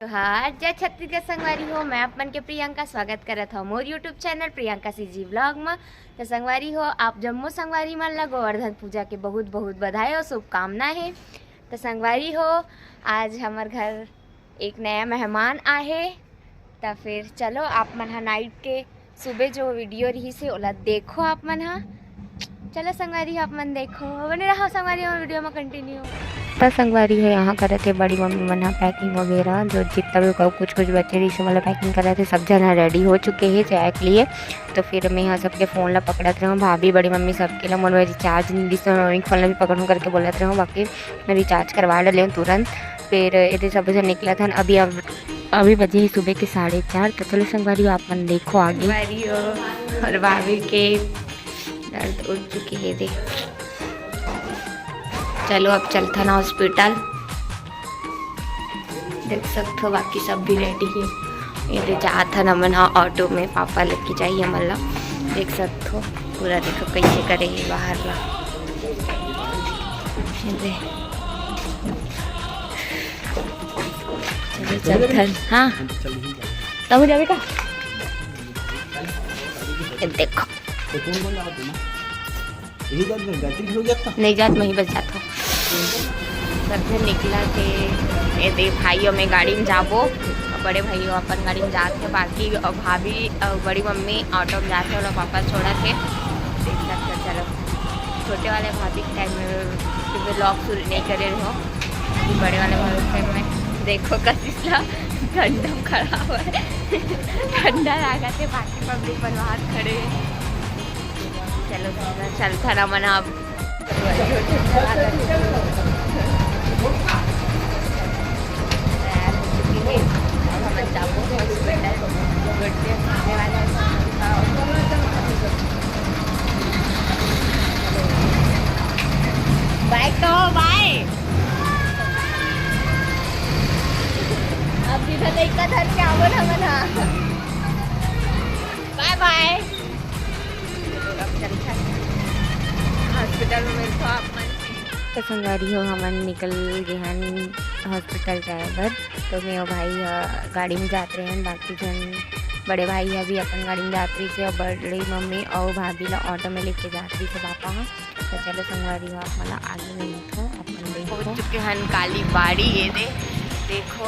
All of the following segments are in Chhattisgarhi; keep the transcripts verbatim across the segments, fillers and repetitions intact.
जोहार, जय छत्तीसगढ़ संगवारी हो। मैं आप मन के प्रियंका, स्वागत करत हव मोर YouTube channel Priyanka CG vlog म। त संगवारी हो, आप जम्मो संगवारी मन ला गोवर्धन पूजा के बहुत बहुत बधाई अउ शुभकामना हे। त संगवारी हो, आज हमर घर एक नया मेहमान आहे। त फिर चलो, आप मन ह नाइट के सुबह जो वीडियो रहिस हे, ओला देखो आप मन ह। चलो संगवारी हो, आप मन देखो, बने रहो संगवारी हो वीडियो में कंटिन्यू। त संगवारी हो, यहाँ करत हे बड़ी मम्मी मन ह पैकिंग वगैरह, जो जितना भी कुछ कुछ बचे रहिस हे, मतलब पैकिंग करत हे। सब झन ह रेडी हो चुके हे जाए के लिए। तो फिर मैं यहाँ सबके फोन ला पकड़त रहूँ, भाभी, बड़ी मम्मी, सबके ला। मोर में रिचार्ज नहीं दिस, मम्मी के फोन ला भी पकड़ूँ करके बोलत रहूँ, बाकी मैं रिचार्ज करवा डले हूँ तुरंत। फिर एदे सब झन निकलत हन। अभी अब अभी बजे ही सुबह के साढ़े चार। तो चलो संगवारी हो, आप मन देखो आगे। संगवारी हो, और भाभी के दर्द उठ चुके हे दे। चलो अब चलथन हॉस्पिटल। देख सकथो बाकी सब भी रेडी हे। एदे जात हन हमन ह ऑटो में, पापा लेके जाही हमन ला। देख सकथो पूरा, देखो कैसे करे हे बाहर ला। एदे चलो चलथन। हाँ, तहूँ जाबे का? ये देखो। नहीं जात, मैं ही बस जात हूँ। सब झन निकलत हे। एदे भाई अउ मैं गाड़ी में जाबो, बड़े भाई अउ अपन गाड़ी में जात हे, बाकी अउ भाभी अउ बड़ी मम्मी ऑटो में जात हे, ओला पापा छोड़त हे। देख सकथो, चलो। छोटे वाले भाभी के टाइम में व्लॉग शुरू नहीं करे रहो, बड़े वाले भाभी के टाइम में। देखो कशिश ला ठंडा में खड़ा हुआ है। ठंडा लागत हे, बाकी पब्लिक मन बाहर खड़े हे। चलो, चलथन हमन अब। तैयार हो चुकी है, अब हमन जाबो हॉस्पिटल। गुड न्यूज़ आने वाला है। बाय कहो, बाय। अब सीधा लइका धर के आवो ना मना। बाय बाय। अब चलथन हॉस्पिटल में मिलथो आप मन से। तो संगवारी हो, हमन निकल गे हन हॉस्पिटल जाए बर। तो मैं अउ भाई ह गाड़ी में जात रहेन, बाकी झन बड़े भाई ह भी अपन गाड़ी में जात रहिस हे, अउ बड़ी मम्मी अउ भाभी ला ऑटो में लेके जात रहिस हे पापा ह। तो चलो संगवारी हो, आप मन ला आगे मिलथो, अपन देखो। पहुंच चुके हन काली बाड़ी। ये दे, देखो,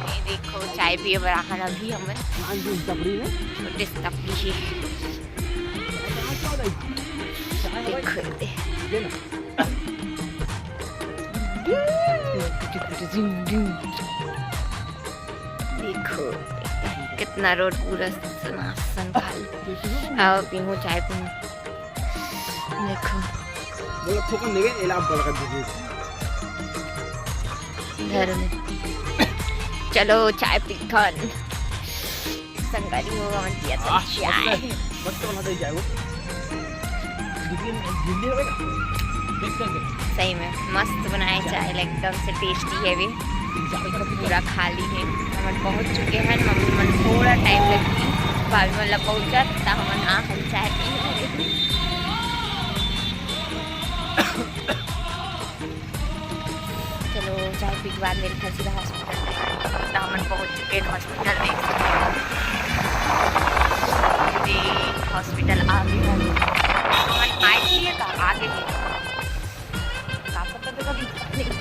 ये देखो, चाय पिए बर आहन अभी हमन। छोटे से टपरी हे। देखो, ये दे। देखो, कितना रोड पूरा सन्नाटा खाली। आओ, पीहूं, चाय पीहूं। देखो। बोला, थोकन देवे, एला आप बड़का दीदी। घर में। चलो, चाय पीथन। संगवारी हो, हमन पियत हन आह, चाय। मस्त, मस्त बना दे चाय वो। दीदी, दीदी होवे ना? देख कर दे। सही में मस्त बनाए चाय, एकदम से टेस्टी है भी। देखो, पूरा खाली है। हमन पहुंच चुके हैं, मम्मी मन थोड़ा टाइम लगही, भाभी मन ला पहुंचत, त हमन आ हम चाय पी। चलो, चाय पी के बाद मिलथन सीधा हॉस्पिटल में। त हमन पहुंच चुके हैं हॉस्पिटल, देख सकते हो। ये हॉस्पिटल आ गए हम। हमन आए ही है का? आगे ही। का पता तो कभी नहीं।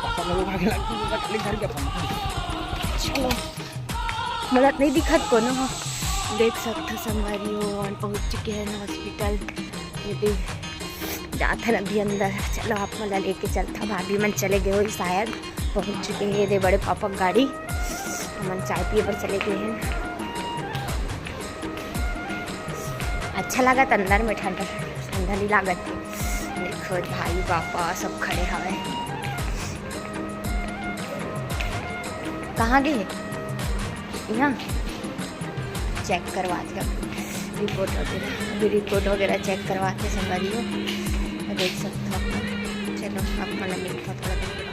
पापा लोग आगे लगते हैं, खाली घर के अपन। चलो, मदद नहीं दिखत कोनो ह। देख सकथो संगवारी हो, हमन पहुंच चुके हैं हॉस्पिटल। ये दे, जात हन अभी अंदर। चलो, आप मन ला लेके चलथन। भाभी मन चले गए होही शायद, पहुंच चुके हैं। ये दे बड़े पापा के गाड़ी, हमन चाय पिए बर चले गए हैं। अच्छा लागत अंदर में, ठंडा ठंडा नहीं लागत हे। देखो भाई पापा सब खड़े हवे। कहाँ गए? यहाँ चेक करवात हे रिपोर्ट वगैरह, अभी रिपोर्ट वगैरह चेक करवात हे संगवारी हो। तो देख सकते हो आप लोग। चलो, आप मन ला मिलता थोड़ा देर।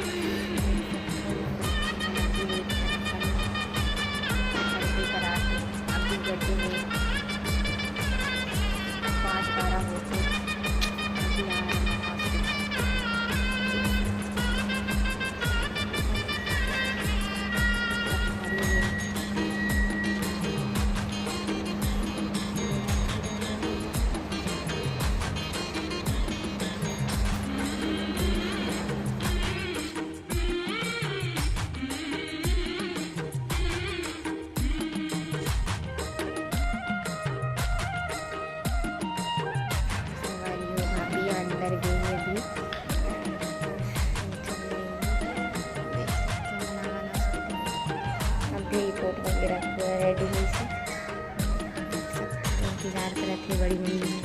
अभी गड्ढे में पाँच बारह होते। कर गई है अभी। अभी रिपोर्ट वगैरह पूरा रेडी है इसे। इंतजार करत हे बड़ी मम्मी।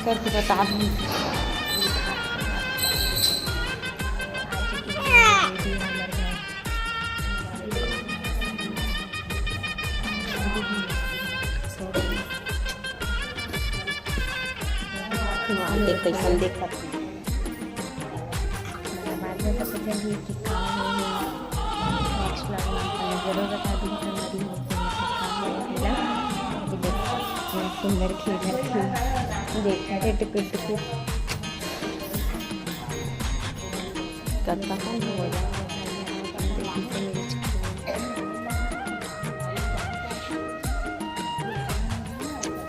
करके बता दूँ। हाँ, देख कैसन देखत हे। बाद में पता चली कि का है, next vlog में आप लोग जरूर बता दूँ। हमारी मम्मी का काम है, है ना? अभी देखो, इतना सुंदर खेल रहे हैं, देखा थे टुकुर टुकुर। करता कौन है?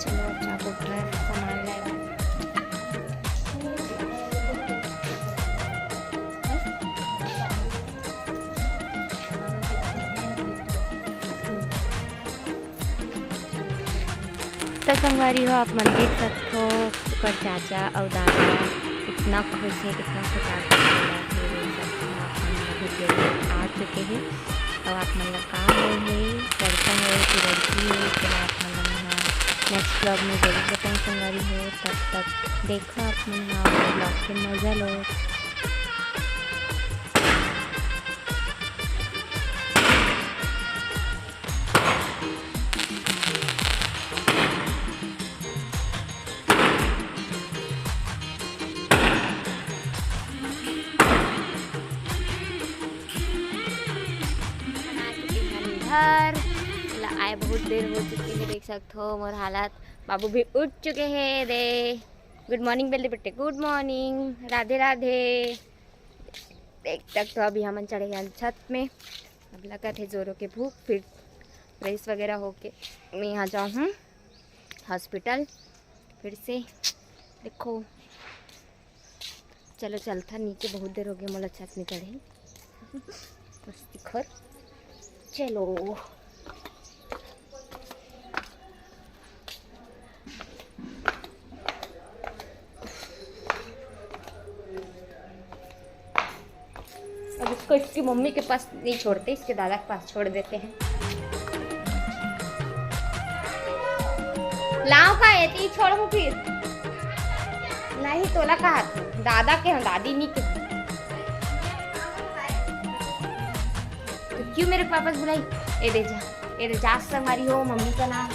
चलो, अच्छा कुछ सामान लेगा। तो संगवारी हो, आप मन देख सकथो, ओकर चाचा अउ दादा कितना खुश हे, कितना खुश हे। आप मन ला video में आ चुके हे। अब आप मन ला का होय हे, लड़का होय कि लड़की होय, तेला आप मन ला मैं next vlog में जरूर बताऊँ संगवारी हो। तब तक देखो आप मन vlog के मजा लो। घर ला आए बहुत देर हो चुकी है, देख सकत हो मोर हालत। बाबू भी उठ चुके हैं रे। Good morning बोल दे बेटे, good morning, राधे राधे। देख सकत हो अभी हमन चढ़े हन छत में। अब लगत हे जोरों के भूख, फिर fresh वगैरह होके मैं यहाँ जाऊँ हूँ hospital फिर से। देखो, चलो चलथन नीचे, बहुत देर हो गया मोला छत में चढ़े। मस्ती खोर, चलो। अब इसको इसकी मम्मी के पास नहीं छोड़ते, इसके दादा के पास छोड़ देते हैं। लाओ का एती छोड़ हूँ फिर। नहीं तोला कहा दादा के हम दादी नहीं के। तो क्यों मेरे को वापस बुलाई? ए दे जा, ए दे जा, संगवारी हो मम्मी का नाम।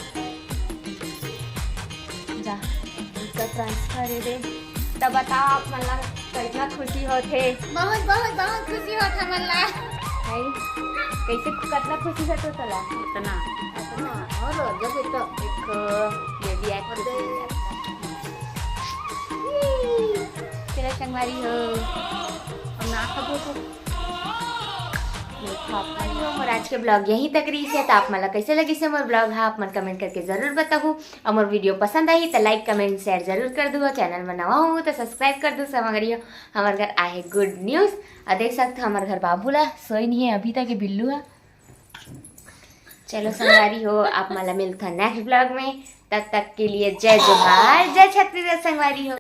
जा, इसका transfer है रे। तब बताओ आप मन ला कितना खुशी होथे? बहुत, बहुत, बहुत खुशी होथे मन ला। है? कैसे, कितना खुशी होथे तोला? इतना। इतना। और जब इतना एक baby act होथे। चलो संगवारी हो। हम ना खाबो तो। देखो आप मन, और आज के vlog यहीं तक रहिस हे। तो आप मन ला कैसे लगिस हे मोर vlog हा, आप मन comment करके जरूर बताहू। और मोर video पसंद आही तो like, comment, share जरूर कर दू। और channel में नवा हो तो subscribe कर दू संगवारी हो। हमर घर आहे good news। और देख सकत हो हमर घर बाबू ला सोए नहीं है अभी तक, ये बिल्लू है। चलो संगवारी हो, आप मन ला मिलथन next vlog में। तब तक के लिए जय जोहार, जय छत्तीसगढ़ संगवारी हो।